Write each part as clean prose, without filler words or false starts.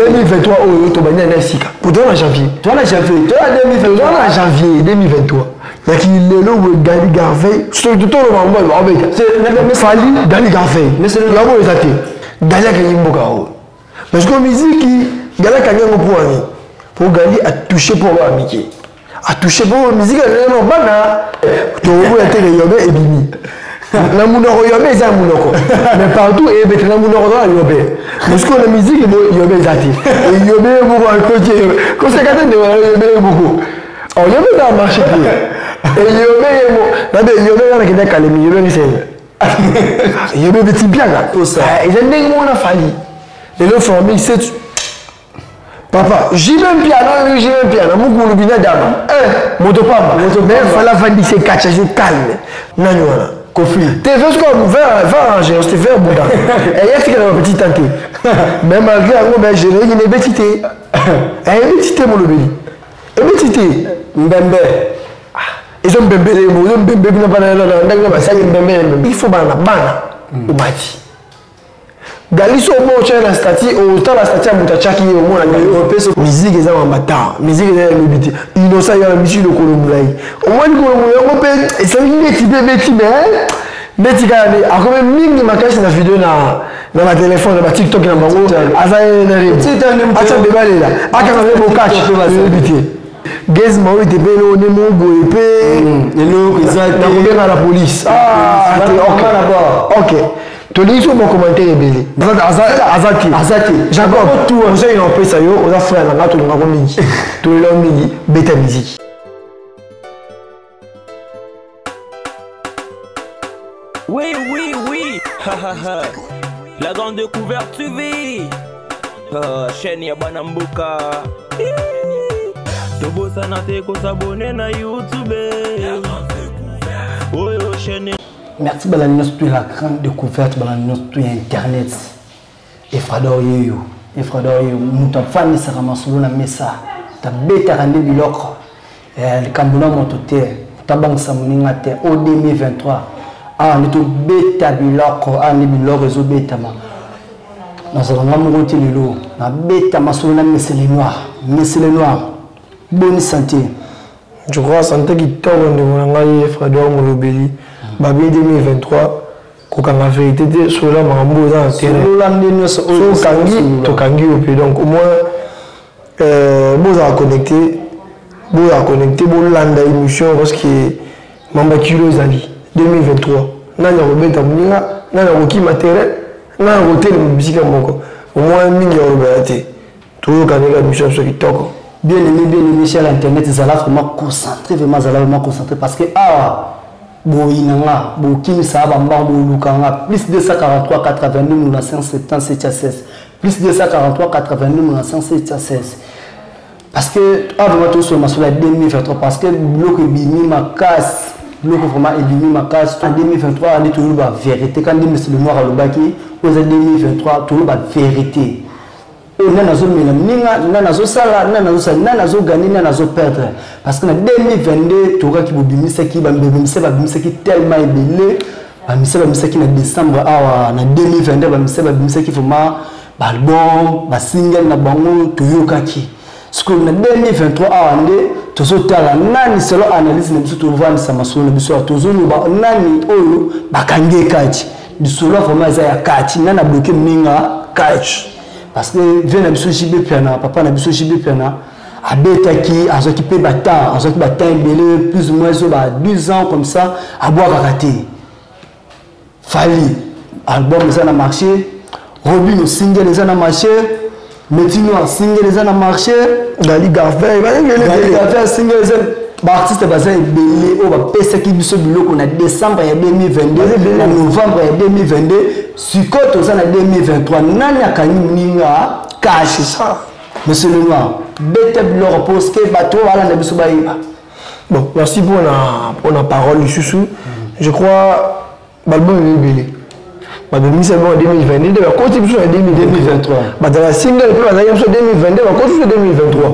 2023 oyo tobandi na sika po toza na janvier, toza na janvier, toza na 2023, toza na janvier 2023. Yaki lelo boye Gali Garvey, soki toloba ngo abeta Fally Gali Garvey yango eza te. Gali akangi mboka oyo parce que miziki Gali akangi yango mpo wani po Gali atouche mpo bana mike, atouche mpo miziki alelema bana. Tokoboya te ke yobe ebimi na munoko, yobe eza ya munoko, mais partout eyebete na munoko toza na yobe. Parce que na miziki yobe eza te, yobe moko akoti koseka te ndeko na yobe moko yobe eza na marché te. Eyobe ye mo nabe yobe wana kende kalemi yobe ngisene yobe beti mpiaka eza ndenge moko na Fally lelo formule 7 papa JB Mpiana, JB Mpiana mukulu bina dama moto pamba, mais fala avandisi ekacha je calme nani wana Kofi te vesko va arranger c'était vers Bouddha eya tika na petit tante, mais malgré yango mais générique ne ebeti te, ebeti te, molobeli ebeti te. Mbembe. Eza mbembele, eza mbembe bino bana na ndenge basali mbembe. Il faut bana bana omati Gali so omo otya na statut, otala statut ya moto atyaki ye, omona musique eza mambata, musique eza ya lobi te. Innocent ya musique lokolo molai, omoni lokolo molai yango mpe esali neti mpe ebeti, mais neti kaka nde akomi mingi makasi na video na batelefone na baTikTok na bango, aza atya bebalela akanga mpe bokaci oyebi te. Gaz Mawete mpe eloko nde moko boye mpe eloko eza te. Nakobenga la police. Ok, tolingi so bacommentaire ebele aza te. Aza te. Jacob, conseil na opesa yo, oza frère na nga, tolingako mingi, tolela mingi, beta miziki. Oui, ha ha ha. La grande découverte TV. Chaîne ya bana mboka. Tobosana te kos'abonner na YouTube. Oyo chaîne. Merci balandi nyonso to la grande découverte, balandi nyonso to ya internet. Efrador yeyo, Efrador yeyo, moto afandisaka masolo na mesa, tabetaka nde biloko likambo na moto te, tabangisa moninga te. O 2023 awa nde tobeta biloko, awa nde biloko ezobetama. Nazala nga moko te lelo, nabeta masolo na Mesele Noir. Mesele Noir, bonne santé. Je crois santé kitoko, ndeko na ngai Efrador Molobeli. Babi 2023 kokanga vérité te, solola makambo eza na terrain. Solola nde nyonso oyo. Okangi, tokangi yo mpe. Donc au moins bozala connecté, bozala connecté, bolanda émission parce que mamba kilo ezali 2023. Nani akobeta moninga, nani akokima terrain, nani akotelema bisika moko? Au moins mingi akolobela te, toyokani kaka émission biso kitoko. Bien aimé, bien aimé cher internet, ezala vraiment concentré, vraiment ezala vraiment concentré parce que awa boyina nga, bokimisa bambango, boluka nga plus 243 82 95 77 16, plus 243 82 95 76, parce que awa vraiment tosola masolo ya 2023, parce que biloko ebimi makasi, biloko vraiment ebimi makasi en 2023. Nde toloba vérité ka nde Monsieur le Noir alobaki, oyo eza 2023, toloba vérité oyo nani azomela moninga, nani azosala, nani azosala, nani azogagner, nani azoperdre. Parce que na 2022 tokaki bobimisaki bamibimisa, babimisaki tellement ebele, bamisa babimisaki na décembre awa na 2022, bamisa babimisaki vraiment baalbum, basingle na bango toyokaki. Sikoyo na 2023 awa nde tozotala nani, selo analyse na biso, tovandisa masolo na biso awa, tozoloba nani oyo bakangi ekati lisolo vraiment eza ya kati, nani abloquer moninga kati. Parce que vie na biso JB Piana, papa na biso JB Piana abetaki, azwaki mpe batemps, azwaki batemps ebele, plus ou moins ezo ba 12 ans comme ça, abwakaka te. Fally album eza na marché, Robin single eza na marché, Métis Noir single eza na marché. Gali Garvey. Gali Garvey single eza. Baartiste baza ebele oyo bapesaki biso biloko na décembre ya 2022, na novembre ya 2022. Sikoyo toza na 2023, nani akangi moninga cash? Monsieur le Noir, beta biloko parce que bato oyo balanda biso bayeba. Bon, merci pour la parole lisusu. Je crois balbum ebele babimisa bango 2022, bakoti biso na 2023. Bazala single mpe bazalaki biso 2022, bakoti biso 2023.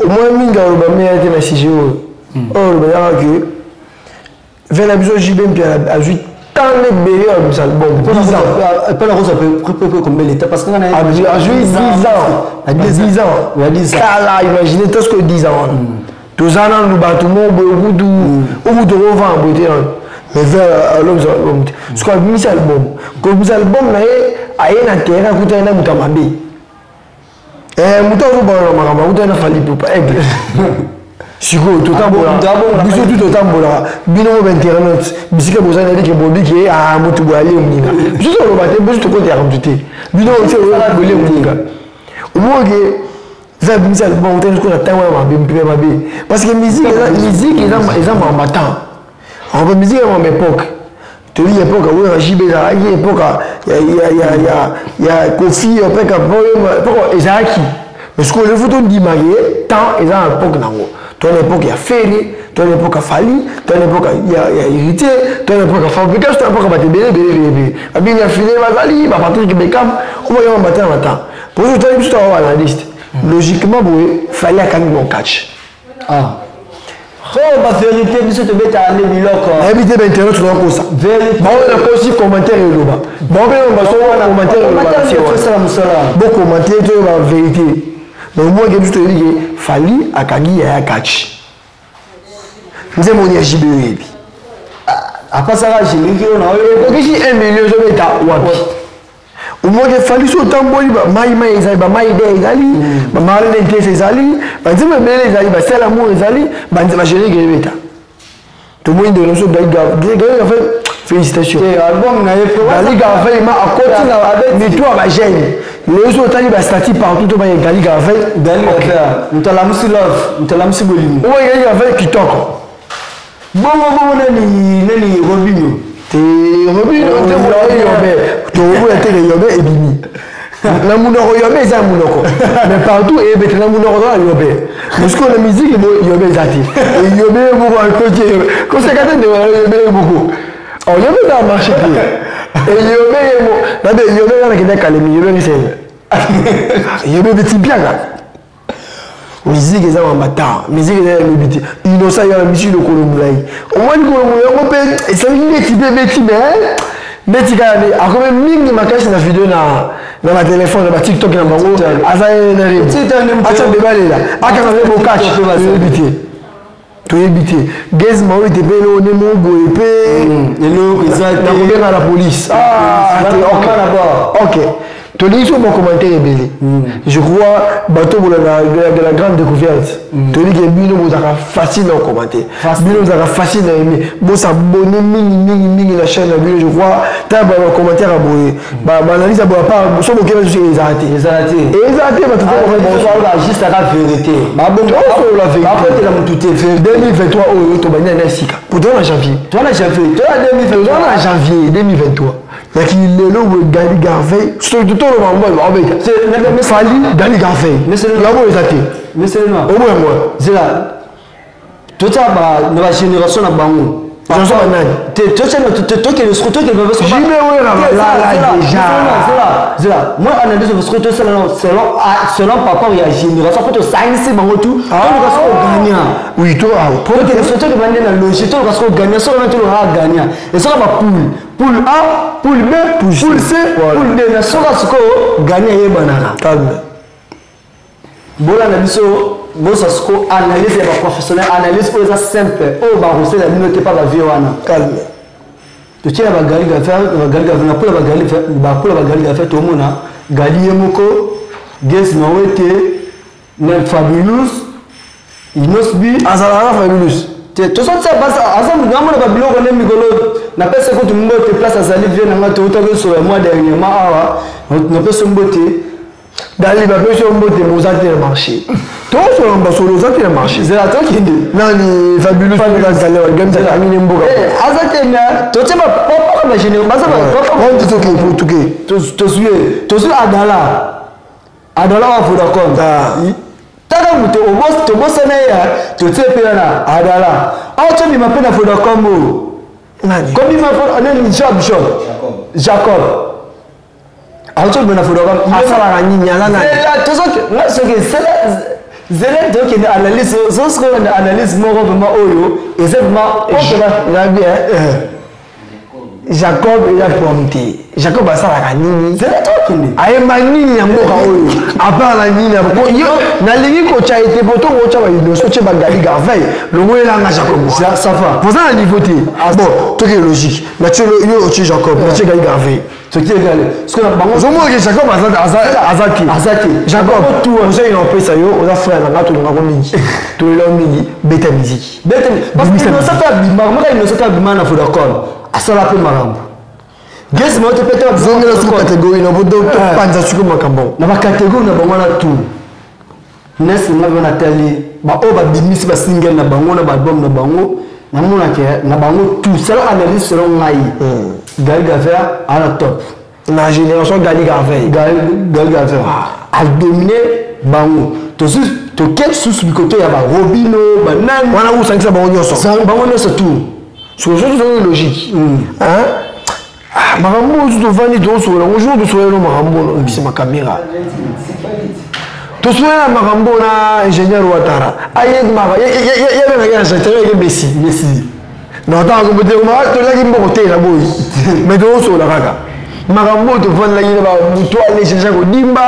Au moins mingi aloba meya te na sujet oyo. Oyo oloba yaka ke ve na biso JB mpe azwi Tant ebele ya bimisa album, 10 ans. Mpe nakozwa pe combien l'état? Parce que nga azwi 10 ans, 10 ans kala. Imagine to soki 10 ans wana toza nanu bato moko boye, okutu okutu okovanda boye te nanu. Mais vers album te, soki abimisi album, kobimisa album na ye, aye na terrain, akutani na moto ya mabe, moto azobalola makambo, akutani na Fally Ipupa, aigle. Sikoyo totambola biso tu, totambolaka bino mo bainternet, bisika boza, nayebi ke bobi ke motu boye alie moninga. Biso toloba te, biso tokoteyaka motu te. Bino bolie moninga, omoke eza abimisi album te sikoyo na ntango ya mabe, mpe mabe, parce que musique eza makambo temps. Alors musique eza makambo époque. Toyebi époque oyo JB ezalaki, époque ya Koffi, époque ezalaki. Mais sikoyo lefu tondima ye, temps eza na époque nango. To na époque ya Ferre, to na époque ya Fally, to na époque ya Héritier, to na époque ya Fabregas, to na époque ya bato ebele ebele ebele ebele, babingi ya file bazali, baPatrick Beckham, oyo bayama bata na temps. Po totali biso toa analyste, logiquement boye Fally akangi bon catch. Ah. Oh, bavérité, biso tobetaka nde biloko. Nayebi te, bainternet tozakosa bango, nakosi commentaire eloba bango mpe baso commentaire. Elobasala mosala. Bocommenter, toyeba vérité. Donc moi ke biso toyebi ke Fally akangi yaya catch. Nzembo ya JB oyebi? Apasaka générique oyo na oyo. Ekokisi 1 million, ezobeta wapi? Omoke Fally so otamboli, bamai mai ezali, bamai de ezali, bamarlene ntese ezali, banzembo ebele ezali, basala amour ezali, bagénérique ebeta. Tomoni ndeko na biso Gali Garvey, félicitation. Album na ye. Gali Garvey ma akoti na mitu ya bajeune. Lelo so otali bastati partout, to baye Gali Garvey. Gali Garvey, moto alamusi love, moto alamusi bolingo. Oyo Gali Garvey kitoko. Bongo bongo nani nani? Robino. Te, Robino te, yobe tokoboya te ke yobe ebimi na munoko. Yobe eza ya munoko, mais partout eyebete na munoko toza yobe. Parce que na musique yobe eza te. Yobe moko akoti koseka te, ndeko na yobe moko yobe eza na marché te. Yobe yemo nabe yobe nga nakende Kalemi, yobe ngisene yobe beti bianga. Musique eza mamba temps, musique eza ya lobi te. Innocent ya biso lokolo molai, omoni kolo molai yango mpe esali neti mpe beti, mais neti kaka nde akomi mingi makasi na video na batelefone, na baTikTok na bango. Aza na atya bebalela, akanga mpe bokach. Toyebi te, toyebi te. Gaz Mawete mpe eloko nde moko boye mpe. Eloko eza te. Nakobenga la police. Ok, tolingi so bacommentaire ebele. Je crois bato bolanda de la grande découverte, toyebi ke bino bozalaka facile na kocommenter, bino bozalaka facile na aimer, bosabonner mingi mingi mingi na chaîne na bino. Je crois ta bacommentaire ya boye, baanalyse ya boye, apart so bokeba susu, ezala te. Ezala te. Ezala te. Bato juste aka vérité. Tosolola vérité. Bakotela motu te. 2023 oyo tobandi na sika po toza na janvier. Toza na janvier, toza 2023, toza na janvier 2023. Yaki lelo boye Gali Garvey, soki toloba ngo babeta Fally Gali Garvey, yango eza te. Oboya ngo. Zela, totia na bagénération na bango. Génération banani? Te, totia, tokende siko, tokende. JB oyo na balala déjà. Zela, zela, moi analyse siko tosala selon papa ya génération, po tosangisi bango tu, toluka soko gagnant. Oui, to tokende siko, tokende nde na logique, toluka soko gagnant. Soko na toluka gagnant, esoka bapoule: poule A, poule B, poule C, poule D. Na soka sikoyo gagnant eyebanaka. Calme. Bolanda biso, bozwa siko analyse ya baprofessionnel, analyse oyo eza simple, oyo bakosela bino te mpa bavie wana. Calme. Totie na bagali Gafe, na poule bapoule bagali Gafe. Tomona Gali ye moko, Gaz Mawete na Fabulous Innoss'B. Azalaka Fabulous? Te, tozotia aza namona babiloko nde mikolo. Napesa kutu mbote place azali, vie nanga, toutaki osola mwa dernièrement awa. Napesa mbote. Dali, bapesi yo mbote. Moza te na marché, tosola basolo, oza te na marché. Zela, tokende. Nani? Fabulous akangi ne mboka. Aza te, mais totie bapapa bagénéraux baza. Toke toke. Tozwi, tozwi Adala, Adala wa Vodacom. Taka moto tobosana ye, totie mpe wana Adala awa, tobima mpe na Vodacom oyo. Kobima nani? Job, Job, Jacob azobima na Vodacom. Asalaka nini? Aza nani? Nga soki zela, tokende analyse sosikoyo, analyse moko vraiment oyo eza vraiment. Nabi. Jacob eza pomme te. Jacob asalaka nini? Ayemba nini na mboka oyo? Apart na nini? Yo nalingi kotya ye te po ntongo otya bainoso otye bagali garveil longoyelanga Jacob. Ça va. Poza na niveau te. Bon, toke logique. Natie yo otye Jacob, natie gali garveil. Soki egale. Soki na bango ozomona ke Jacob aza te. Aza te. Jacob, oza na opesa yo, oza frère na nga tolingako mingi. Tolela mingi, beta musique. Beta parce que innocent pe abima, moko innocent abima na Vodacom. Asala pe makambo. Gesi moko te pe zongela su catégorie na bodo topanza siko makambo. Na ba catégorie na bango na tout. Nesi nga pe natali ba oyo babimisi ba single na bango na ba album na bango namonaka na bango tout selon analyse selon ngai. Gali Gaver a la top. Na génération Gali Gaver. Gali Gaver a dominé bango. Toke susu bikoto ya ba Robino, ba nani. Wana osangisa bango nyonso. Bango nyonso tout. Soki tozongi logique. Hein? Ah, makambo oyo tovandi tozosola yango jour tosola no makambo oyo nsima caméra. Tosola makambo na ingénieur Ouattara. Ayebengaki na chantier yaki Messi. Messi. Na ntango kobote tolaki mboko te na boyi. Mais tozosola kaka. Makambo oyo tovandaki na bamoto ale change kodimba,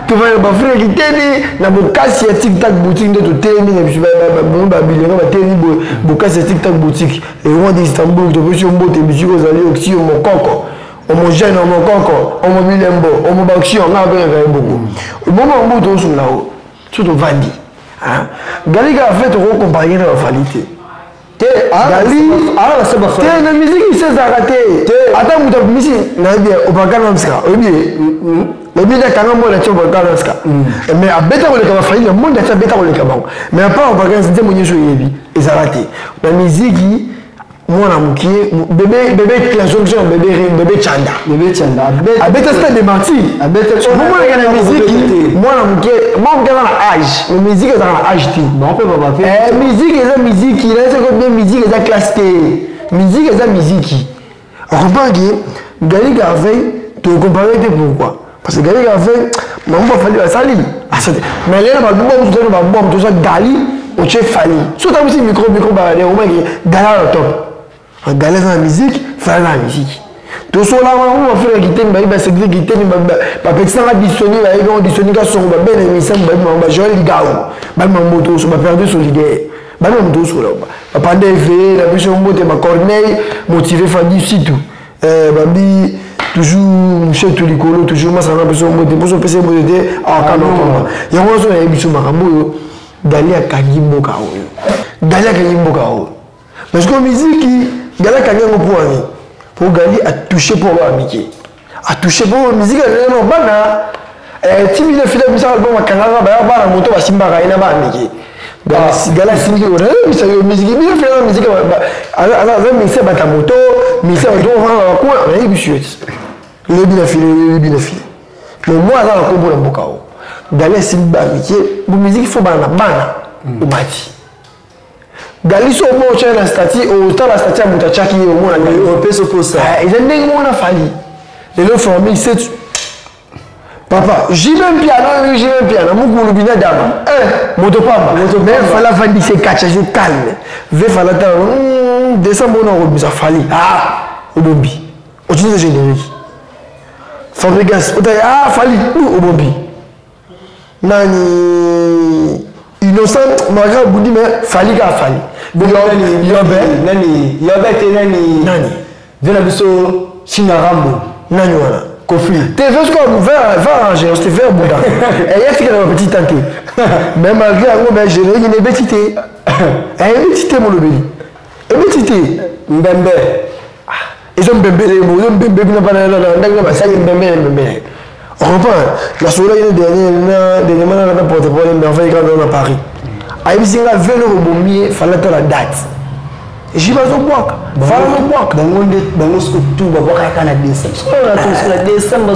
tovandi na bafrère kitene na bokasi ya Tic Tac boutique nde totelemi na biso bango babilionga batelemi boye bokasi ya Tic Tac boutique. Et roi d'Istanbul topesi yo mbote bisika ozali oksi yo mokoko homogène omokoko omobilembo omobaction nga abengaka ye bongo. Bongo yango tozosola o so tovandi. Gali kaka fait tokokompare na bafali te. Te, te na musique isezalaka te. Ata moto abimisi nayebi obakana msika oyebi ye oyebi nde akanga mbona ti obakana msika mais abeta koleka bafali na monde ati abeta koleka bango mais apart obakana nzembo nyonso oyebi ezala te na musique mwana mokie bébé bébé classe bébé bébé chanda bébé chanda abeta stade de martyr abeta omonaka na musique mwana mokie mwana mokie aza na âge mais musique ezalaka na âge te bon mpe baba pe musique eza musique na soko bien musique eza classe te musique eza musique on comprend que Gali Garvey to comparer te pourquoi parce que Gali Garvey maman fali basali mais lelo ba bombe to ba bombe to ça Gali otie fali so ta musi micro micro ba le omaki Gali na top Gali na musique fali na musique to so la ma frère qui teme ba ba Cédric qui teme ba ba petit nga disoni ba ba disoni ka songo ba ben émission ba ba Joël Ligao ba ma moto so ba perdu solidaire ba ma moto so la ba pande éveillé la biso mbote ba Corneille motivé Fadi surtout babi toujours monsieur Tulikolo toujours masanga biso mbote poso pese mbote te akana koma yango so na biso makambo oyo Gali akangi mboka oyo Gali akangi mboka oyo parce que musique Gali akangi yango po ani po Gali a touché pour ba amike a touché pour musique na bana timi le fila bisa album akangaka ba bana moto basimbaka ye na ba amike Gali asimbi oyo bisa yo musique bien fila musique aza mise bata moto mise bato ovanda na bakuna nayebi biso yo ti lobi na file lobi na file mais moi aza na kombo na mboka oyo Gali asimbi ba amike bo musique fo bana na bana omati Gali so omo otya na statut otala statut ya moto atiaki ye omona Gali opesa oposa eza ndenge moko na Fally lelo formule 7 papa JB Mpiana JB Mpiana mukulu bina dama moto pamba mais fala fandi se kacha je calme ve fala ta décembre on a remis Fally ah obombi otindi générique Fabregas otaya ah Fally obombi nani Innocent malgré Boudi mais Fally ka Fally Yobe nani Yobe te nani nani vena biso China Rambo nani wana Kofi t'es fait ce qu'on va arranger c'était vers Bouddha et il y a qui a un petit tanké mais malgré yango mais générique il est petit eh petit mon lobeli et petit Mbembe ils ont mbembe ils ont mbembe bina bana na na na ça mbembe mbembe on comprend la sola il est dernier dernièrement na porte-parole merveille quand on a Paris ayebisi nga velo bomi fallait la date jiba azobwaka fala azobwaka bango nde bango siko tu babwakaka na décembre na décembre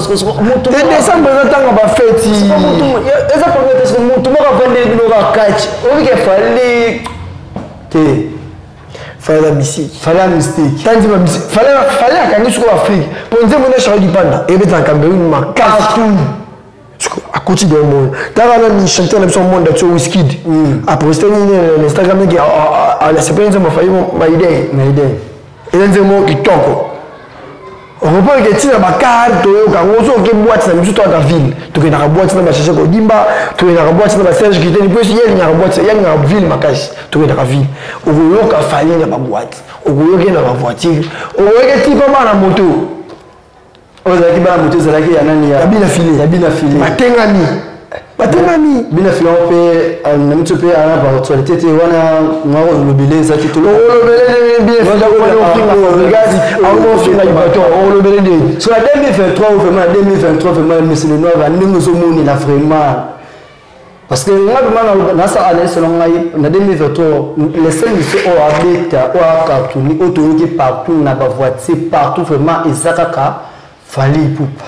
te décembre eza ntango bafeti eza problème te siko motu moko avandeli bino kaka kati obike Fally te Fally la mystique Fally la mystique tandi ba mystique Fally akangi siko Afrique po nzembo na Charles Dipanda ebeta na Cameroun makasi akoti de monde tala na chanteur na biso monde atio Wizkid aposte nini na Instagram naki alasepeli nzembo Fally Maidei Maidei eza nzembo kitoko Okomprendre ke ntina bakar toyoka yango soki oke boite na biso toyaka ville, tokendaka boite na bacherche kodimba, tokendaka boite na baserge kiteni, mpo ye alingaka boite, ye alingaka ville makasi. Tokendaka ville, okoyoka Fally na baboite, okoyoka ye na bavoiture, okoyoka ti mpa bana moto. Oyo ezalaki bana moto, ezalaki ya nani? Ya Bina File. Ya Bina File. Batengami, batengami. Bina File yango mpe na miso mpe ana baactualité te wana nga olobele ezalaki. Olobele bien ofinga libato, olobele nde. So na 2023, vraiment na 2023, vraiment monsieur le noir, ndenge ozomonela vraiment, parce que nga vraiment nasa analyse na ngai na 2023, les seuls musiciens oyo abeta, oyo acartonner, oyo toyoki partout na bavoiture partout, vraiment eza kaka Fally Ipupa.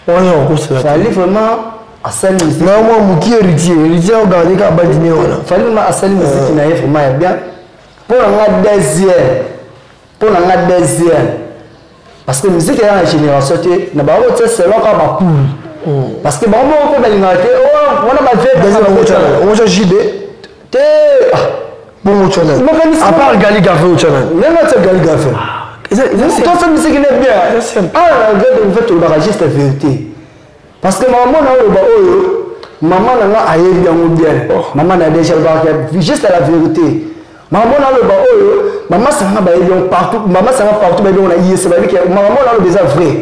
Wana okosela. Fally vraiment asali musique. Na mwa moki Héritier, Héritier ogarde kaka badine wana. Fally vraiment asali musique na ye vraiment ya bien. Mpo na nga deuxième, mpo na nga deuxième, parce que musique eza na génération te, na bango tia selon kaka bapoule, parce que bango moko mpe balingaka te wana. Bave JB. Te. Bongo otya nani à part Gali Gafe? Otya nani? Ndenge atia Gali Gafe, tosa musique ne bien. Ah, en fait tolobaka juste vérité, parce que mama na oloba oyo, mama na nga ayebi yango bien. Mama na déjà alobaka juste la vérité. Mama na oloba oyo, mama sanga bayebi yango partout, mama sanga partout bayebi yango na IEC, bayebi ke mama na oloba eza vrai.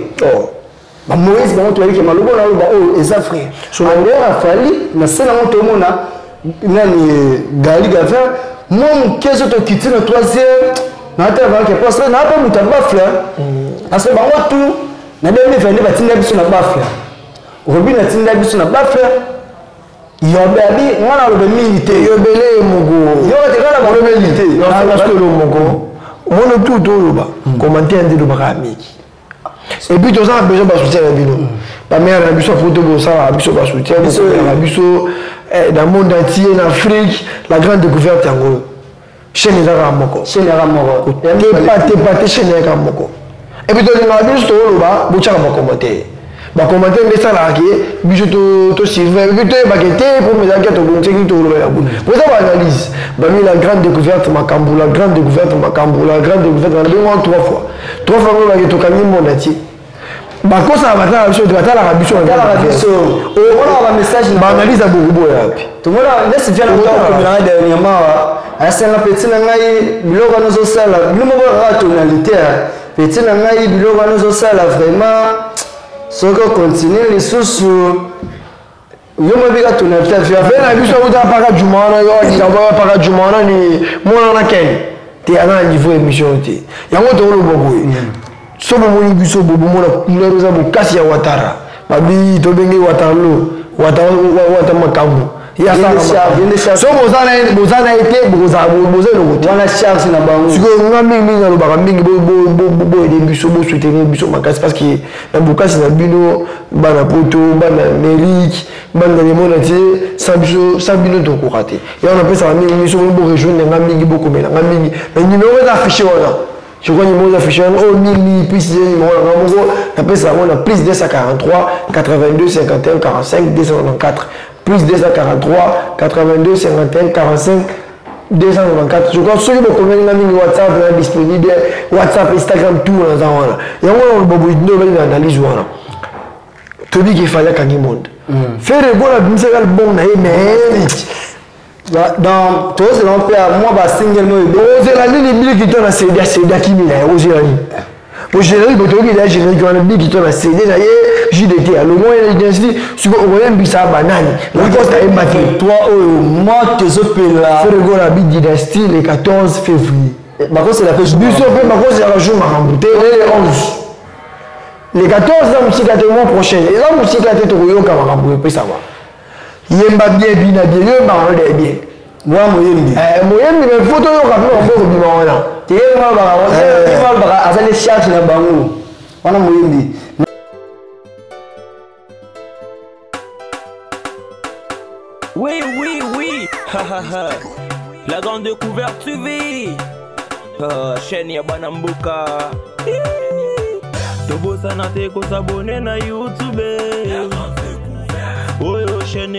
Bamoïse bango toyebi ke maloba na oloba oyo eza vrai. Andere afali na se nango, tomona nani, Gali Gavin mwa moke. So tokiti na troisième, naatala parce que naa mpe moto ya bafle, parce que bango tout na 2022 batinda biso na bafle, Robin atinda biso na bafle, yobe abi nga na alobe mingi te. Yobele ye moko. Yoka te, nga na olobeli te olo moko mono tu toloba commentaire nde elobaka mingi. Et puis toza na besoin basoutien na bino, bamare na biso poto, bosalaka biso basoutien, bokomelaka biso na monde entier, na Afrique. La Grande Découverte yango, chaîne eza kaka moko. Chaîne kaka moko. Tepa tepa te, chaîne eza kaka moko. Et puis tolingaka biso toloba, botiaka bacommentaire, bacommentaire nde esalaka ke biso tosurveille, et puis toyebake te po ezalaki tobongisaki tolobela boye poza baanalyse bami. La Grande Découverte makambo, La Grande Découverte makambo, La Grande Découverte na bengo trois fois, trois fois ngo bake tokangi monde entier. Bakosaka, batalaka biso te, batalaka biso. Batalaka biso, omonaka bamessage. Baanalyse ya bokoboya wapi? Tomona nesi via nakomelanga dernièrement, asenga petit na ngai biloko wana ozosala, bino moko kaka tonalité. Petit na ngai, biloko wana ozosala vraiment, soki ocontinue lisusu, yo mobika tonalité. Ve na biso akuta paka juma wana, yo likambo oyo paka juma wana ni mwana wana ken te, aza na niveau émission te. Yango tokoloba boye, so bomoni biso bomona couleur eza bokasi ya Watara, babi tobenge Waterloo, Wata makambo. So boza na ye te, boza eloko te. Wana charge na bango. Sikoyo nga mingimingi nalobaka mingi, boyede biso, bosoutenir biso makasi, parce que na bokasi na bino, bana poto, bana Amérique, bana le monde entier, sans biso, sans bino tokoka te. Yango napesaka mingi, so borejoindre nga mingi, bokomela nga mingi mais numéro eza affiché wana. Je crois numéro eza affiché wana oyo mingi, plus numéro na nga moko napesa yango na plus 243 82 51 45 294, plus 243 82 51 45 294. Je crois soki bokomeli nga mingi, WhatsApp na disponible, WhatsApp, Instagram, tout naza wana. Yango wana boboyi nde obali na analyse wana, toyebi ke Fally akangi monde. Ferre Gola abimisaki album na ye, mais Donc tozela mpe mwa basingle moyo. Ozela nini? Biliki to na CD, CD akimi na ye, ozela nini? Po générique botoyoki ya générique wana, biliki to na CD na ye JDT alongo ye identité. Sikoyo okoyembisa banani? Lacoste ayemba te. Toi oyo moto ezopela. Ferre Gola bi dynastie le 14 février. Bakosela mpe. Biso mpe bakoselaka jour makambo te. Le 11, le 14 eza mosika te, mois prochain eza mosika te, tokoyoka makambo epesama. Yemba bien, bina bien, yo yembaka no de bien. Mwa moyembi. Moyembi, mais faut toyoka mpe makambo ekobima wana. Te, balobaka aza ne charge na bango wana, moyembi. Oui, oui, oui, ha ha ha. La Grande Découverte TV. Ah, chaîne ya bana mboka. Tobosana te kosabonner na YouTube. Oyo chaîne.